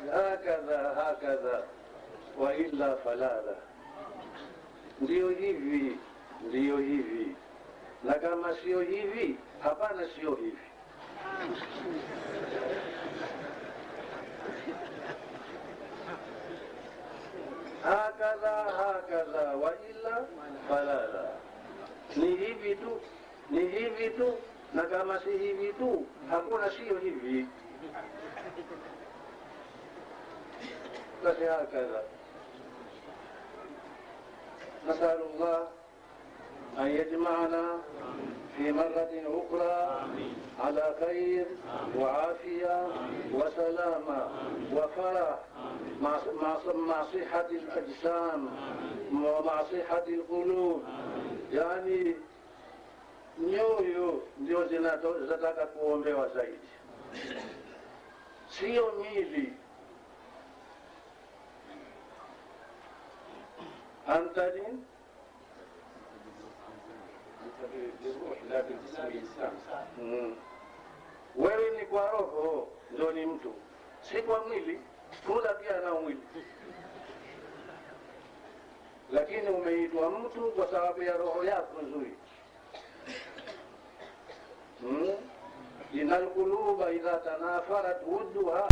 Hakadha hakadha wa illa falala, ndiyo hivi, ndiyo hivi, na kama sio hivi, hapana, sio hivi. Hakadha hakadha wa illa falala, ni hivi tu, ni hivi tu, na kama si hivi tu, hakuna sio hivi. Basi hakadha. نسأل الله أن يجمعنا في مرة أخرى على خير وعافية وسلامة وفرح مع صحة الأجسام ومع صحة القلوب. Yani nyoyo ndio zinataka kuombewa zaidi, sio miili. أنت لين؟ أنت بالروح لا بالجسم إنسان. Wewe ni kwa roho ndio ni mtu, si kwa mwili. Punda pia ana mwili, lakini umeitwa mtu kwa sababu ya roho yako nzuri. Inal quluba idha tanafarat wudduha.